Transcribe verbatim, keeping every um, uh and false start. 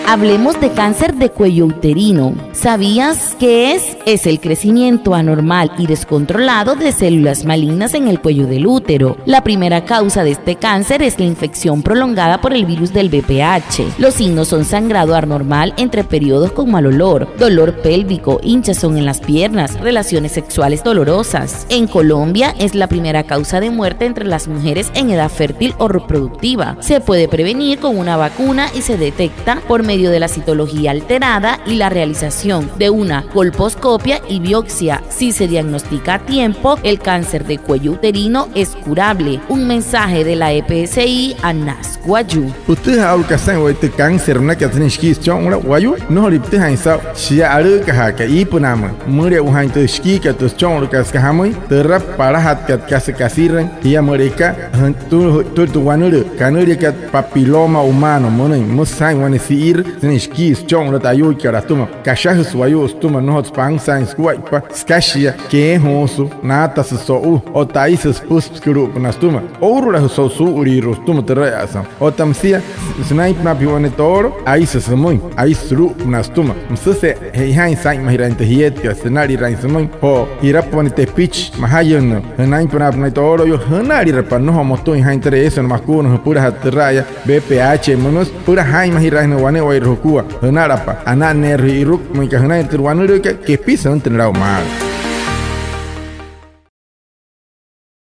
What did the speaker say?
Hablemos de cáncer de cuello uterino. ¿Sabías qué es? Es el crecimiento anormal y descontrolado de células malignas en el cuello del útero. La primera causa de este cáncer es la infección prolongada por el virus del V P H. Los signos son sangrado anormal entre periodos con mal olor, dolor pélvico, hinchazón en las piernas, relaciones sexuales dolorosas. En Colombia es la primera causa de muerte entre las mujeres en edad fértil o reproductiva. Se puede prevenir con una vacuna y se detecta por medio de la citología alterada y la realización de una colposcopia y biopsia. Si se diagnostica a tiempo, el cáncer de cuello uterino es curable. Un mensaje de la E P S I Anas Wayuu. Pütüjaa aa'ulu kasain wayuu tü cáncer münakat sünain shikii süchonwula wayuu, nnojolüin pütüjaain saa'u shia alü'ükajaakat iipünaamüin, mülewajaain tü shikiikat tü süchonwulakat süka jamüin, türa palajatkat kasa kasirüin, jia müleka jütüjaa tü wanülüü kanüliakat papiloma humano münüin, müsü jaa'in wane si'irü sünain shikii süchonwula tü ayuuikat atüma. Kashajüsü wayuu sütüma, nnojotsü pansaain sukuaippa, süka shia keejuusü, naatasü so'u otta aisü süpüsü sükülu'upünaa sütüma. Oo'ulolajüsü so'u suu'uliirua sütüma türaya'asa. Otta müsia sünainpünaapiain wane toolo, aisü sümüin, aisü sulu'upünaa sütüma. Müsüse che'ojaain saa'inmajiraain tü jietkat, sünaliraain sümüin joo ji'rapa wane tepichi majayünnüü jünainpünaapünaa tooloyuu, jünalirapa nnojo motüin jaa'in türa, eesü wane makuuna jüpülajatü türa'aya V P H münüsü, süpüla jaa'inmajiraainjanain wane'ewaire jukua. Jünalapa ana'nneerü ji'iruku, müin aka jünain tü wanülüükat, kepisü jüntünüin aa'u maalü.